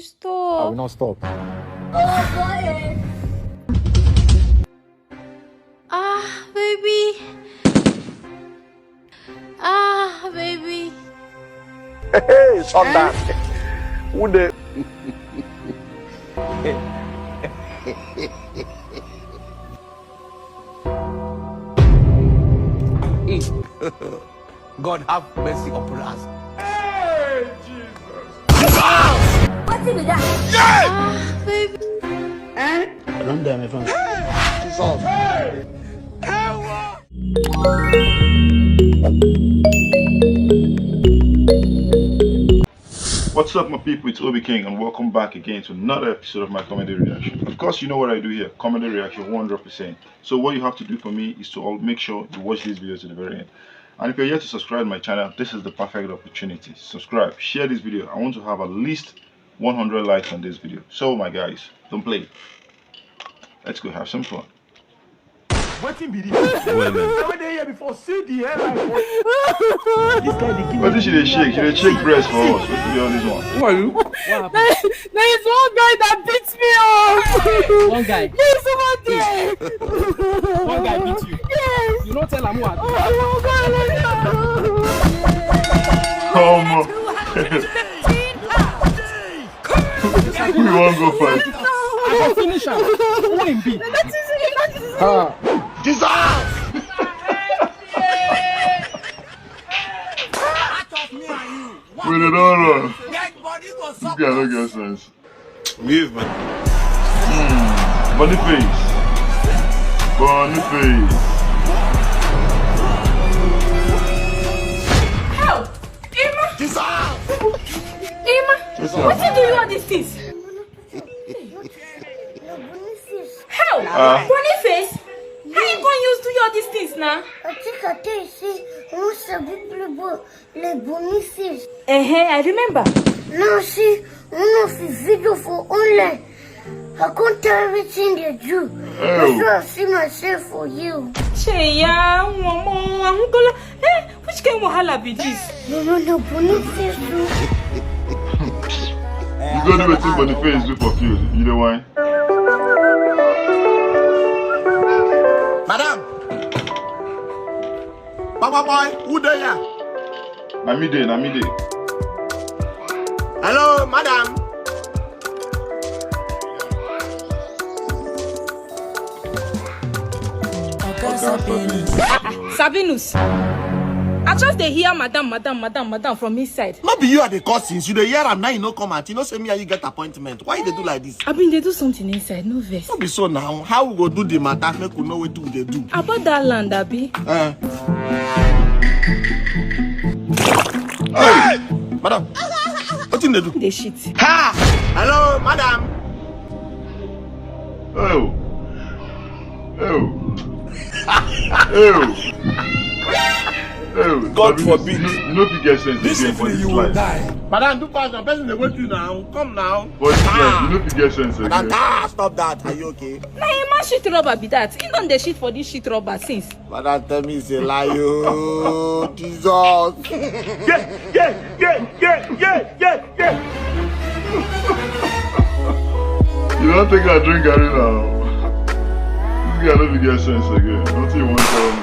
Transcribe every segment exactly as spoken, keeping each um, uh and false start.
Stop. I will not stop. Ah, baby. Ah, baby. Hey, Sunday. Who the God have mercy upon us. Wetin be that? I don't die, my friend. What's up, my people? It's Obi King, and welcome back again to another episode of my comedy reaction. Of course, you know what I do here, comedy reaction, one hundred percent. So what you have to do for me is to all make sure you watch this video to the very end. And if you're yet to subscribe to my channel, this is the perfect opportunity. Subscribe, share this video. I want to have at least one hundred likes on this video. So, my guys, don't play. Let's go have some fun. Wetin be this? Women. Never dey here before. See the hairline for this guy. Dey give What did she dey shake? She dey shake breast for us. Wetin be all this one? Who are you? There is one guy that beats me up. One guy. Yes, one day. One guy beat you. Yes. You no tell am who I be. Oh, God. Come on. Who you wan go fight? I go finish am. Who him be? That is it. That is it. Jesus! Wait, they don't run. Dead body go This guy no get sense. Move, man. Boniface. Boniface. Help! Emma! Jesus! Emma! Yes, Wetin sir. do you all these things? Help! Ah. Boniface! How you gonna use do you all these things now? I think I tell you, say, I want some people about like Boniface. Eh, I remember. Now see, one of the video for online. I can't tell everything they do. That's why I see myself for you. Cheya, Momo, Angola. Eh, which kind of wahala be this? No, no, no, Boniface. You go do wetin Boniface do for field. You know why? Madam! Papa boy, who dey here? Na me dey, na me dey. Hello, madam. Sabinus. I just dey hear madam, madam, madam, madam from inside. No be you are the cause since you dey hear am now you no come out. You know say me and you get appointment. Why you dey do like this? I been dey do something inside, no vex. No be so now. How we go do the matter? Make we know wetin we dey do. About that land, Abi. Eh. Hey! Madam, wetin dey do? Dey shit. Ha! Hello, madam. Oh. Oh. Oh. Oh. God Sabi, forbid. You no, you no fit get sense This again for evening this you will life. Die. Madam, do fast now. Person dey wait you now. Come now. For this life, Ah. You no fit get sense Madam, again. ah, stop that. Are you okay? Na him man shit rubber be that. He don dey shit for this shit rubber since. Madam, tell me it's a lie. Oh, Jesus. Yeah, yeah, yeah, yeah, yeah, yeah, yeah. You don take a drink, Gary, now. This guy no fit get sense again. Nothing you wan tell me.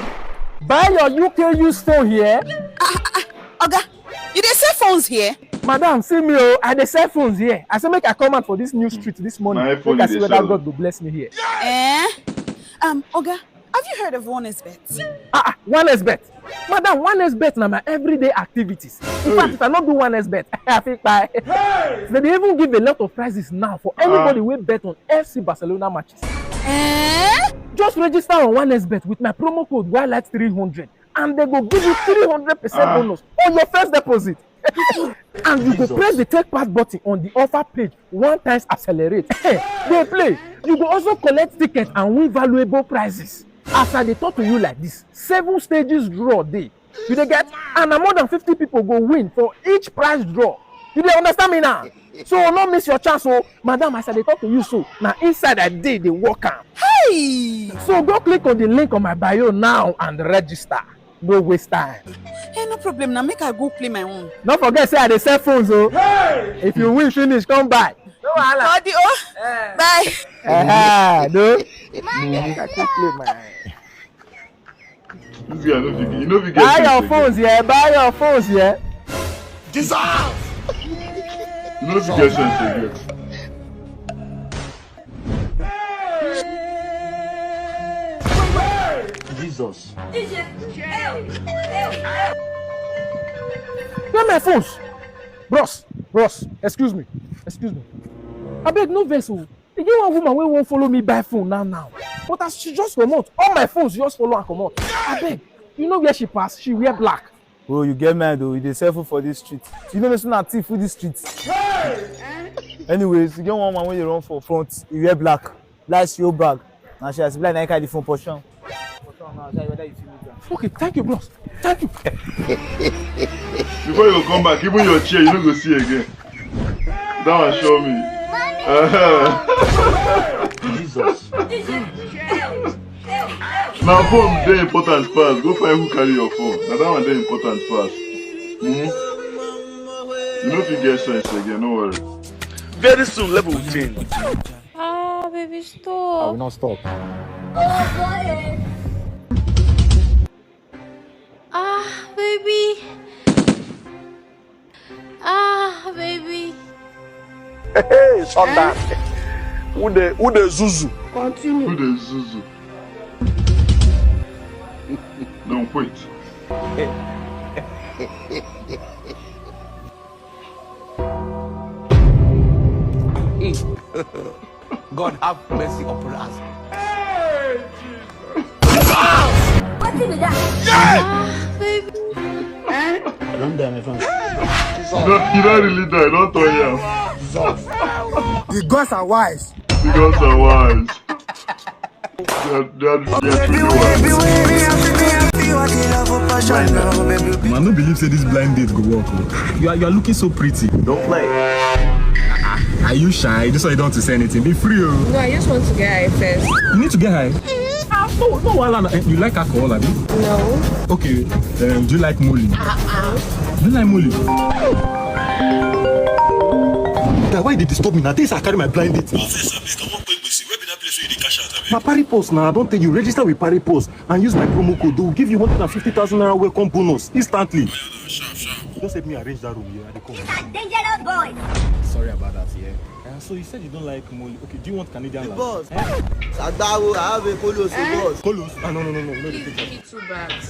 Buy your U K used phone here. Oga, you dey sell phones here? Madam, see me oh, I dey sell phones here. I say make I come out for this new street this morning. Na iPhone Make I you see dey whether sell. God go bless me here. Eh? Um, Oga, have you heard of One X Bet? Ah, ah, One X Bet. Madam, One X Bet na my everyday activities. In fact, if I no do One X Bet, I fit kpai. They dey even give a lot of prizes now for anybody wey bet on F C Barcelona matches. Eh? Just register on One X Bet with my promo code Y L I G H T three hundred and they go give you three hundred percent Ah. Bonus on your first deposit. And you go press the take part button on the offer page one times accelerate. Hey, dey play. You go also collect tickets and win valuable prizes. As I dey talk to you like this, seven stages draw dey. You dey get? And na more than fifty people go win for each prize draw. You dey understand me now? So no miss your chance o. Madam, as I dey talk to you so, na inside I dey dey work am. Hey! So go click on the link on my bio now and register. No waste time. Hey, no problem. Now make I go play my own. No forget say I dey sell phones o. If you win finish, come buy. No wahala. Body oh. Eh. Bye. Aha, no. Mumu. I can't play my. This guy no fit, you no fit get Buy sense your again. Phones, yeah. Buy your phones, yeah. Jesus! You no fit get sense again. Jesus. Where my phones? Bros, bros, excuse me, excuse me. Abeg, no vex o. E get one woman wey wan follow me buy phone now now. But as she just comot, all my phones just follow her comot. Abeg, you know where she pass? She wear black. Bro, you get mind though. You dey sell food for this street. You know, say na thief for this street. Anyways, you get one man wey dey run for front. He wear black, black C O bag. Na she as black na him carry the phone for sham. For sham now, whether you feel it. Okay, thank you, bros. Thank you. Before you come back, even your chair, you no go see again. That one show me. Uh-huh. Jesus. Now phone dey important pass. Go find who carry your phone. Now that one dey important pass. Mm-hmm. You no fit get sense again. No worry. Very soon, level will change. Ah, baby, I stop. will not stop. Ah, baby. Ah, baby. Hey, Sunday. Who the who the zuzu? Who dey zuzu? Don't quit. God have mercy upon us. Wetin be that? Ah, baby. Don't die, my friend. No, you don't really die. Don't turn yam. The gods are wise. The gods are wise. They are, they are, they are truly wise. Man, no believe say this blind date go work. Oh. You are you are looking so pretty. Don't play. Are you shy? This why you don't want to say anything. Be free, oh. No, I just want to get high first. You need to get high. Ah, no, no, wahala. Eh, you like alcohol, abi? No. Okay. Um, do you like Molly? Do you like Molly? Guy, why you dey disturb me now? This I carry my blind date. Professor, please, come on, quick, quick. Where be that place where you dey cash out, abi? Na Parry Post now. I don't think you register with Parry Post and use my promo code. They will give you one hundred and fifty thousand naira welcome bonus instantly. Sharp, sharp. Just help me arrange that room here. I dey come. Dangerous boy. Sorry about that, yeah. Uh, so you said you don't like Molly. Okay, do you want Canadian lager? Boss. Sagbawo, I have a Kolos, boss. Kolos? Ah, no, no, no, no, no, no, no. Two bags.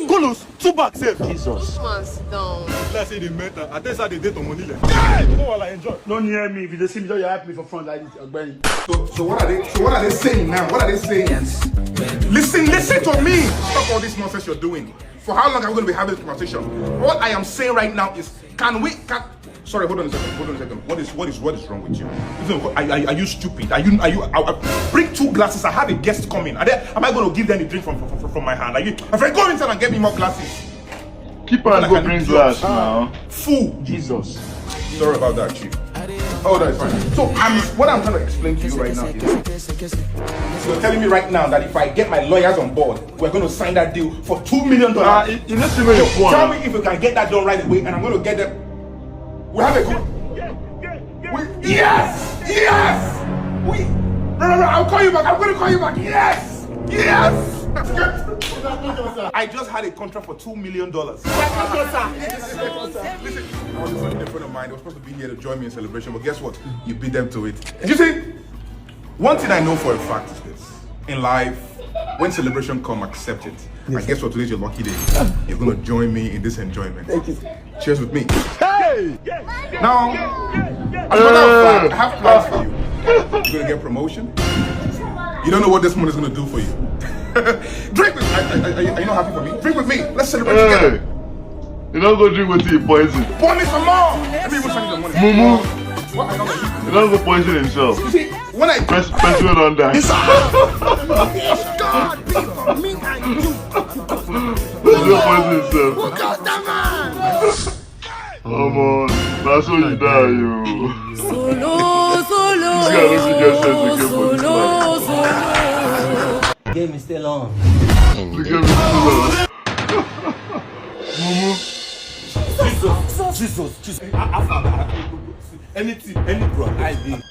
Kolos, two bags sef. This man sit down. Let's say they met. I tell you how they date on money. Hey, no, while I enjoy. No near me. If you dey see me, just hype me for front like this, Ogbeni. So, so what are they? So what are they saying now? What are they saying? Listen, listen to me. Stop all this nonsense you're doing. For how long are we going to be having this conversation? What I am saying right now is, can we? Can, sorry, hold on a second. Hold on a second. What is what is what is wrong with you? Even are, are, are you stupid? Are you are you? I, I, bring two glasses. I have a guest coming. Are they, am I going to give them a drink from from, from, from my hand? Are you? My friend, go inside and get me more glasses. Keep on go bring glass now. Fool. Jesus. Sorry about that, chief. Oh, that's fine. So I'm what I'm trying to explain to you right now is you're telling me right now that if I get my lawyers on board, we're going to sign that deal for two million Ah, dollars. you, you know see where you Tell me want. If we can get that done right away, and I'm going to get them. We have a good. We, yes, yes. We. No, no, no. I'll call you back. I'm going to call you back. Yes, yes. I just had a contract for two million dollars. Listen, I was a friend of mine. They were supposed to be here to join me in celebration, but guess what? You beat them to it. You see, one thing I know for a fact is this: in life, when celebration come, accept it. And guess what? Today's your lucky day. You're gonna join me in this enjoyment. Thank you. Cheers with me. Hey! Now, as a matter of fact, I have plans for you. You're gonna get promotion. You don't know what this money is gonna do for you. Drink with me. Are, are, are, are you not happy for me? Drink with me. Let's celebrate together. Hey, you don't go drink with tea poison. Pour me some more. Let me even send you the money. Mumu, What? I don't know. you don't go poison himself. See, when I Person person wey don die. God be for me and you. Person wey poison himself. Look at that man. Omo, na so you die o. Solo, solo, This guy no fit get sense again for this solo, life. solo. Game is still on. The game is still on. Jesus, Jesus, Jesus. I, I, I, I, Anything, any problem. I dey.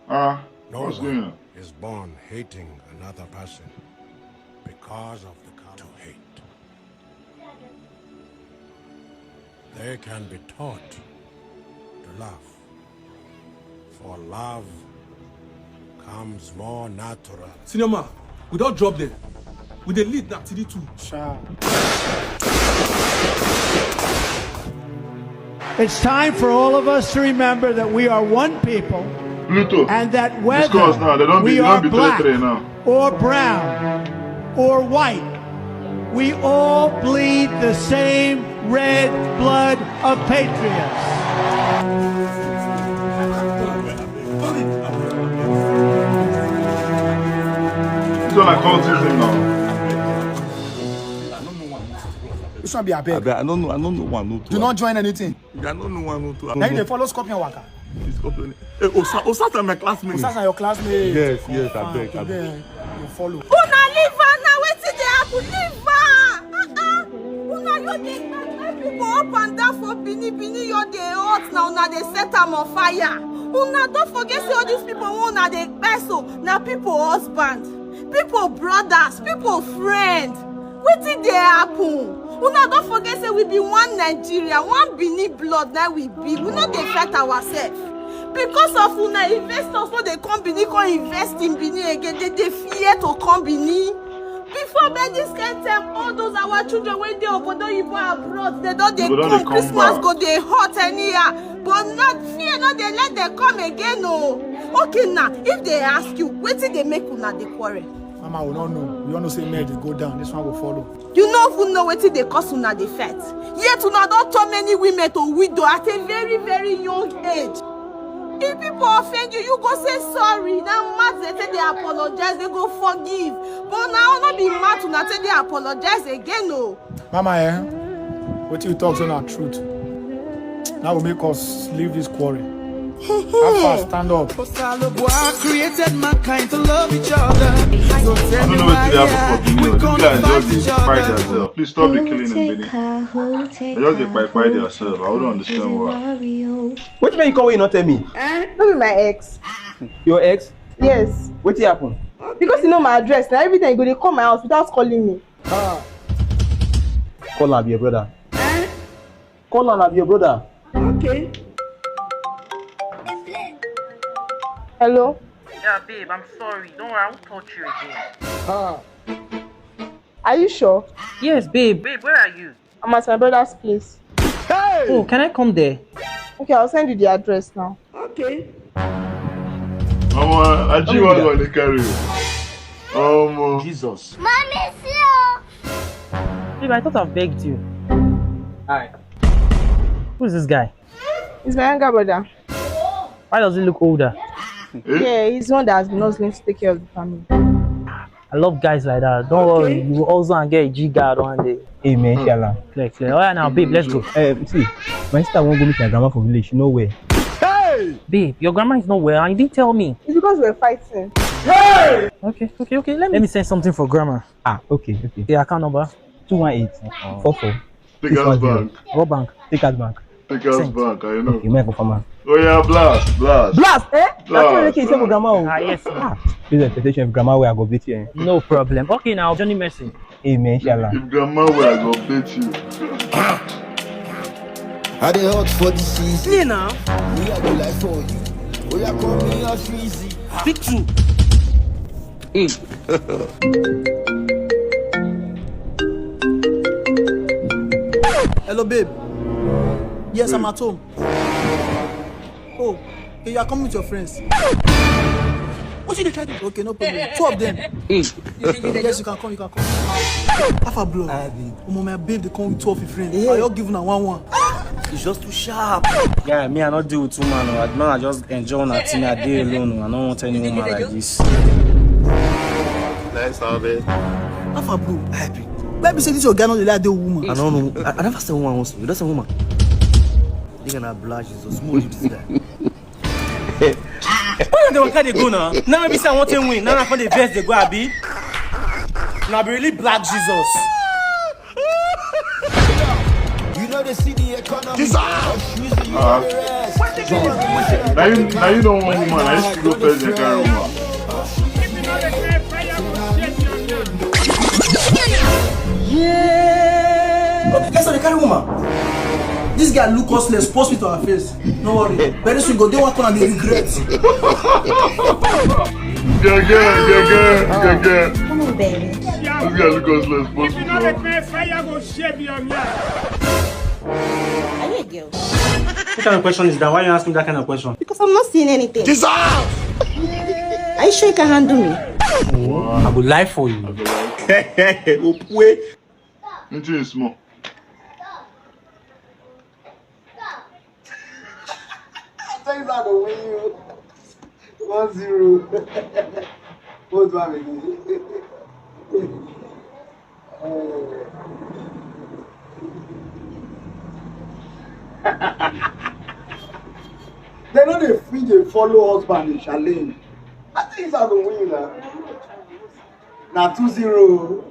Ah, what's going on? Is born hating another person because of the to hate. They can be taught to love, for love comes more natural. Senior man, we don drop them. We dey lead na three two. Sha. It's time for all of us to remember that we are one people Pluto. And that whether Discuss now. They don't be, we they are don't be black three now. Or brown or white, we all bleed the same red blood of patriots. This one na cultism now. This one be abeg. Abeg, I no know. I no know one. No. Do not join anything. I no know one. No. Now you dey follow scorpion waka. Scorpion. Hey, Osa, Osa na my classmate. Osa na your classmate. Yes, yes, abeg, abeg. You follow. Una leave her now. Wetin dey happen? Leave her. Uh-uh. Una you dey kpai people up and down for Benin. Benin you dey hot now. Una dey set am on fire. Una don forget say all these people wey una dey kpai so na people husband, people brothers, people friend. Wetin dey happen? Una don forget say we be one Nigeria, one Benin blood na we be. We no dey fight ourselves. Because of una investors wey dey come Benin come invest in Benin again, they dey fear to come Benin. Before by this kind time, all those our children wey dey obodo oyibo abroad, they don dey come. Christmas go dey hot anyhow. But not fear, no dey let them come again o. Okay now, if they ask you, wetin dey make una dey quarrel? Mama, we no know. We only know say men dey go down. This one go follow. You no even know wetin dey cause una dey fight. Yet una don turn many women to widow at a very, very young age. If people offend you, you go say sorry. Na mouth dey take dey apologize, they go forgive. But na no be mouth una take dey apologize again o. Mama, eh? Wetin you talk so na truth. Now go make us leave this quarrel. How far, stand up. Osalogua created mankind to love each other. So I don't know what they have for Benin. These guys just dey kpai themselves. Please stop the killing in Benin. They just dey kpai kpai themselves. I don't understand why. Wetin make you come wey you no tell me? Eh? No be my ex. Your ex? Yes. Wetin happen? Because you know my address, na every time you go dey come my house without calling me. Ah. Call am be your brother. Eh? Call am be your brother. Okay. Hello? Yeah, babe, I'm sorry. Don't worry, I won't touch you again. Ah. Are you sure? Yes, babe. Babe, where are you? I'm at my brother's place. Hey! Oh, can I come there? Okay, I'll send you the address now. Okay. Omo, Ajiwa go dey carry you. Omo. Jesus. Mommy, see you. Babe, I thought I've begged you. Hi. Who's this guy? He's my younger brother. Why does he look older? Eh? Yeah, he's the one that has been hustling to take care of the family. I love guys like that. Don't worry, you will also and get a G guard one day. Amen, inshallah. Clear, clear. All right, now, babe, let's go. Um, see, my sister won't go meet my grandma for village. No way. Hey! Babe, your grandma is not well, and you didn't tell me. It's because we're fighting. Hey! Okay, okay, okay. Let me send something for grandma. Ah, okay, okay. The account number? Two one eight four four. Take out bank. What bank? Take out bank. Take out bank, I know. Okay, make I confirm am. Oh yeah, blast, blast. Blast, eh? Blast, blast. Say for grandma. Ah, yes, sir. Ah, this expectation of grandma where I go beat you. Eh? No problem. Okay, now, Johnny Mercy. Amen, inshallah. If grandma where I go beat you. I dey hot for the season. Clear now. We are the life for you. We are coming out easy. Big two. Hello, babe. Yes, I'm at home. Oh, okay, you are coming with your friends. What you dey try to do? Okay, no problem. Two of them. Yes, you can come, you can come. Half a blow. Omo, my babe, they come with two of your friends. Yeah. I all give una one one. It's just too sharp. Yeah, me, I not deal with two man. Oh. I, man, I just enjoy una thing. I dey alone. Oh. I don't want any woman like this. Nice, how, babe? Half a blow. Baby say this your guy no dey like the woman. I don't know. I, I never say woman wants to. You don't say woman. They gonna oblige Jesus. Who is this guy? Where the waka dey go now? Now maybe say I want to win. Now I find the best they go abi. Now be really black Jesus. Jesus! Ah. Now you, now you don't want woman. I used to go first and carry woman. Guess what? They carry woman. This guy look us less, post me to our face. No worry. Very soon, go they want to be regret. Yeah, yeah, yeah, yeah, yeah, yeah. Come on, baby. This guy look us less, post me to our face. Shame your mouth. Are you a girl? What kind of question is that? Why are you asking that kind of question? Because I'm not seeing anything. Jesus! Are you sure you can handle me? I will lie for you. Opwe. Into a small. Things are going you. One zero. What's wrong with you? They know they free they follow husband in challenge. I think it's how to win now. Now two zero.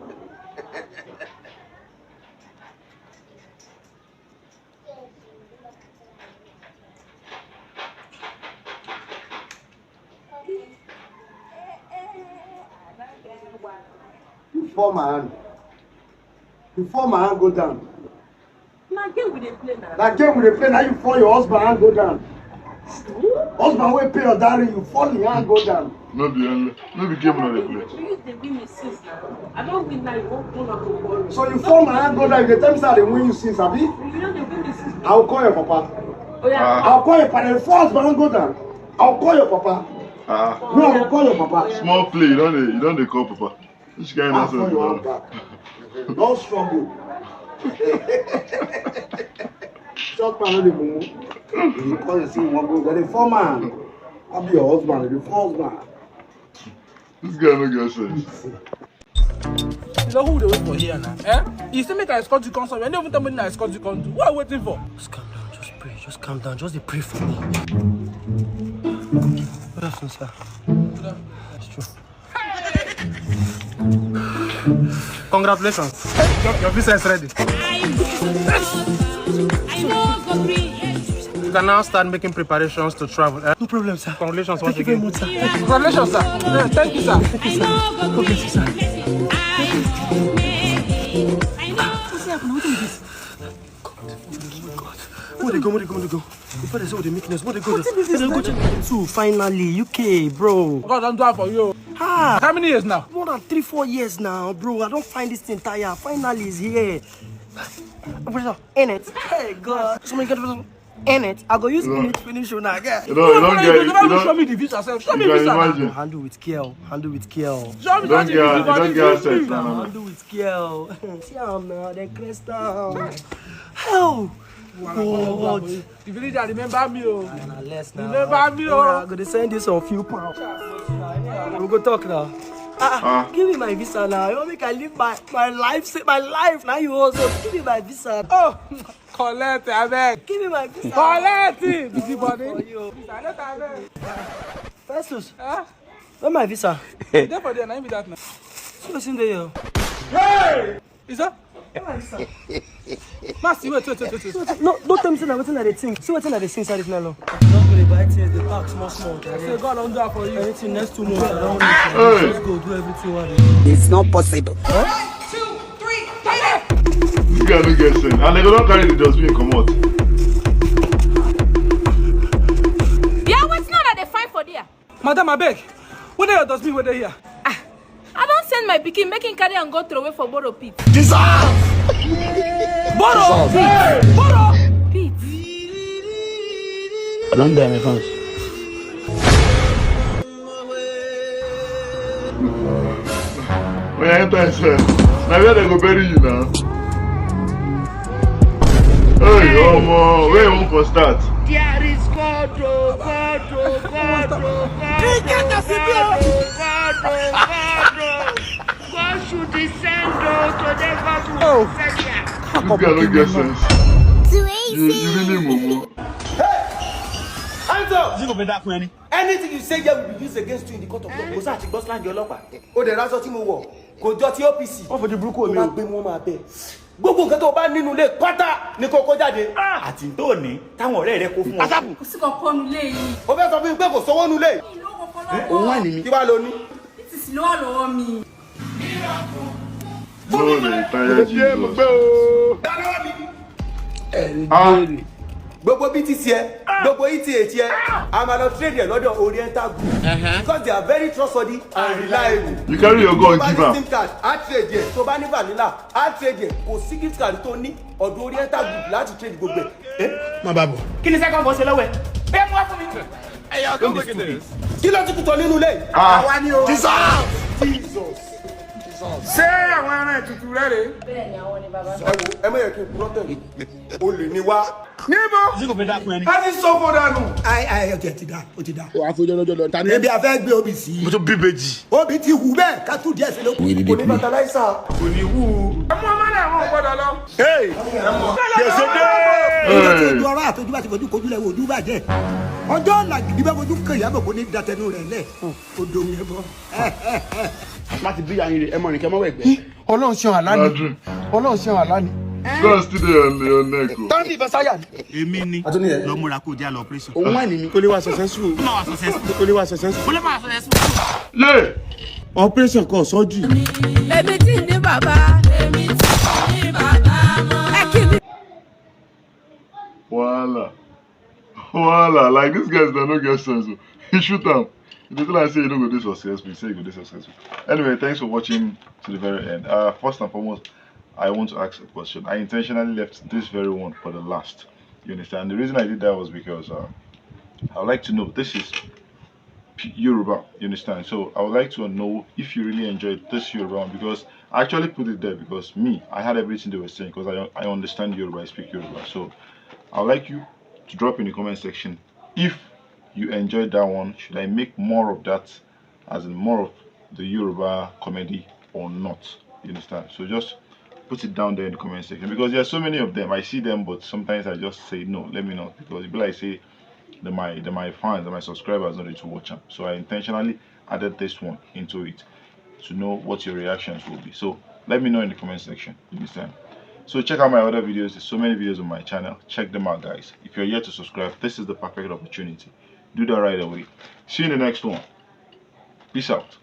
You fall my hand. You fall my hand, go down. Na game we dey play na. Na game we dey play na, you fall your husband hand go down. Husband wey pay your dowry, you fall him hand go down. No be only, no be game una dey play. You use dey win me since na. I don win now, you wan pull up to borrow. So you fall my hand go down, you dey tell me say I dey win you since, abi? You don dey win me since. I will call your papa. Oya. I will call your papa, the first man go down. I will call your papa. Ah. No, I will call your papa. Small play, you don dey, you don dey call papa. Which kind of nonsense be that? Don't struggle. Short man no dey mumu. You call you see one go, but the four man. I be your husband, the four man. This guy no get sense. You know who dey wait for here now? Eh? You say make I escort you come somewhere. You no even tell me na escort you come do. What are you waiting for? Just calm down, just pray, just calm down, just dey pray for me. Good afternoon, sir. That's true. Congratulations. Your, your visa is ready. You can now start making preparations to travel. Eh? No problem, sir. Congratulations once again. Thank you very much, sir. Congratulations, sir. Yeah, thank you, sir. Thank you, sir. God bless you, sir. Wetin happen? Wetin be this? God, God. Where they go? Where they go? Where they go? Before they say what they make noise, what they go? Wetin be this? They go check. So finally, U K, bro. God don do am for you. Ah. How many years now? More than three, four years now, bro. I don find this thing tire. Finally, it's here. Professor, in it. Hey, God. So many God. In it. I go use in it finish you now, guy. You don't, you don't get it. You don't show me the visa, sir. Show me visa. Handle with care. Handle with care. Show me the visa. You don't get sense now. Handle with care. See am now, the crystal. How? God. The village, remember me, oh. Remember me, oh. I'm gonna send you some few pounds. We go talk now. Ah, give me my visa now. You want make I live my, my life, say my life. Now you also give me my visa. Oh, collect, abeg. Give me my visa. Collect it, busybody. Visa, let abeg. Festus. Huh? Where my visa? Dey for there, na him be that now. So wetin dey here? Hey! Is that? Master, wait, wait, wait, wait, wait. No, don't tell me say na wetin I dey think. See wetin I dey think inside this nylon. Don't go dey buy things, dey pack small small. I say God don do am for you. Anything next two months, I don wait. Hey. Just go do everything wey I dey do. It's not possible. One, two, three, get it. This guy no get sense. And they go don carry the dustbin comot. Yeah, wetin una dey find for there? Madam, abeg, where dey your dustbin wey dey here? Ah, I don send my pikin make him carry am go throw away for borrow pit. Jesus! Borrow pit! Borrow pit! I don die, my fans. When I enter inside, na where they go bury you now? Hey, omo, where you wan for start? There is God, oh, God, oh, God, oh, God, oh, God, oh, God, oh, God, oh. God should descend, oh, today God will descend here. This guy no get sense. You, you really mumu. Hey! Hands up! You go be that many? Anything you say here will be used against you in the court of law. Kò sáà ti gbọ́ slang ọlọ́pàá. Ó dẹ̀ rásọ tí mo wọ̀. Kò jọ ti O P C. Wọ́n fojú burúkú omi o. Tó bá gbé wọn máa bẹ̀. Gbogbo nǹkan tó o bá nínú ilé pátá ni kó kó jáde. Àti tó ní táwọn ọ̀rẹ́ rẹ kó fún ọ. Kò sí kankan nínú ilé yìí. O fẹ́ sọ fún mi pé kò sówó nínú ilé? Ìlú kankan lọ́wọ́. Òun wà ní mi. Kí wá lo ní? Bíìtì sì ló wà lọ́wọ́ mi. No dey tire Jesus. Gbogbo bíìtì tiẹ̀, gbogbo E T H tiẹ̀, a máa lọ trade ẹ̀ lọ́dọ̀ Oriental Group because they are very trustworthy and reliable. You carry your gun Tó bá give ní am. sim card, á trade ẹ̀. Tó bá ní vanilla, á trade ẹ̀. Kò sí gift card tó ní ọ̀dọ̀ Oriental Group láti trade gbogbo ẹ̀. Eh? Má bá bọ̀. Kí ni second boss ṣe lọ́wọ́ ẹ̀? Bẹ́ẹ̀ mú wá fún mi. Kí ló ti kú tọ nínú ilé? Ah, Jesus. Jesus. Ṣé àwọn ará ètùtù rẹ rèé? Ẹ wo, ẹ má yẹ kí n kúrọ́ tẹ̀lé. O lè ní wá. Níbo? Ṣé kò fẹ́ dákun ẹni? A ti sọ fún dànù. Ai ai o ti da o ti da. Wàá fojú ọlọ́jọ́ lọ. Ta ni? Ebi a fẹ́ gbé obì sí. Mo tún bí bèjì. Obì ti hù bẹ́ẹ̀ ká tún díẹ̀ sí lókun. Kò ní fertilizer. Kò ní wú. Ọmọ ọmọ náà wọn ò gbọdọ̀ lọ. Gbèsè dé. Ọjọ́ tí ojú ọ̀rọ̀ àtọ́jú bá ti fojú kojú lẹ̀ wò ojú bàjẹ́. Ọjọ́ ọ̀la gidi bá fojú kan ìyàbọ̀ kò ní da tẹnu rẹ̀ lẹ̀. Odò mi bọ̀. Má ti bí ayin rẹ̀, ẹ mọ̀ nìkẹ́ mọ́ wẹ̀ gbẹ́. Ọlọ́run ṣe àlá ni. Adrian, Ọlọ́run ṣe àlá ni. God still dey on your neck o. Tọ́lá ti fẹ́ sáyà ni. Èmi ni. Atúnìyẹ. Lọ múra kó jẹ́ àlọ́ operation. Òun wà ní mi. Kó lè wá successful. Ó máa wà successful. Kó lè wá successful. Ó lè máa successful. Yeah. Operation kan surgery. Èmi tí ní bàbá, èmi tí ní bàbá mọ́. Ẹ kí mi. Wahala. Wahala. Like, these guys, they no get sense o. He shoot am. He dey tell am say he no go dey successful. He say he go dey successful. Anyway, thanks for watching to the very end. Uh, first and foremost, I want to ask a question. I intentionally left this very one for the last. You understand? The reason I did that was because uh, I would like to know. This is P- Yoruba. You understand? So I would like to know if you really enjoyed this Yoruba one, because I actually put it there because me, I had everything they were saying because I, I understand Yoruba, I speak Yoruba. So I would like you to drop in the comment section if you enjoyed that one. Should I make more of that, as in more of the Yoruba comedy or not? You understand? So just put it down there in the comment section, because there are so many of them. I see them, but sometimes I just say no, let me not, because people, I say, they're my, they're my fans, they're my subscribers, not to watch them. So I intentionally added this one into it to know what your reactions will be. So let me know in the comment section. You understand? So check out my other videos. There's so many videos on my channel. Check them out, guys. If you're yet to subscribe, this is the perfect opportunity. Do that right away. See you in the next one. Peace out.